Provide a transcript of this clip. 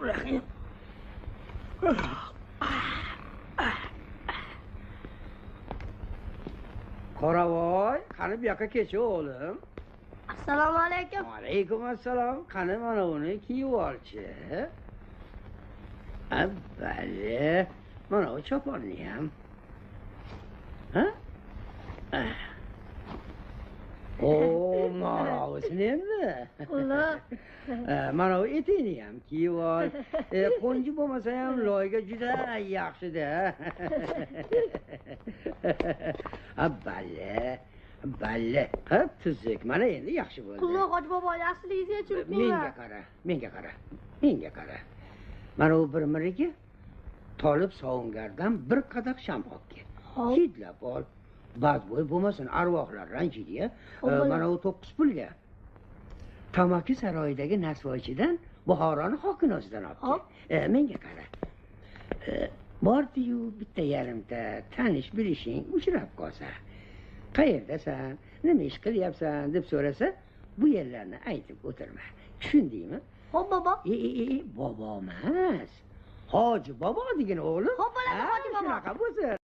Rahim. Qoravoy, qani bu yoqqa kelchi o'g'lim. Assalomu alaykum. Alaykum assalom. Qani mana uni kiyib olchi. Avvali mana u choponni ham. Ha? O, manavisini endi. Qulluq. Mana u etingni ham kiyib ol. Qo'nji bo'lmasa ham loyga juda yaxshi-da. Avvali, balle. Ha, tuzuk. Mana endi yaxshi bo'ldi. Qulluq hoji bobo, yaxshiligingizga churtmanglar. Menga qara, menga qara. Menga qara. Mana u bir miriki Tolib sovungardan bir qadoq sham olib kel. Hidlab ol. Badbo'y bo'lmasin, arvohlar ranjiydi. Mana u 9 pulga. Tamaki saroyidagi nasvoychidan Buxoroni hokinosidan olib kel. Menga qara. Bordi-yu bitta yarimta tanish bilishing uchrab qolsa, qayerdasan, nima ish qilyapsan deb so'rasa, bu yerlarni aytib o'tirma. Tushundingmi? Xo'p bobo. Bobo emas. Hoji bobo degan o'g'lim. Xo'p bo'ladi, hoji bobo. Shunaqa bo'lsin.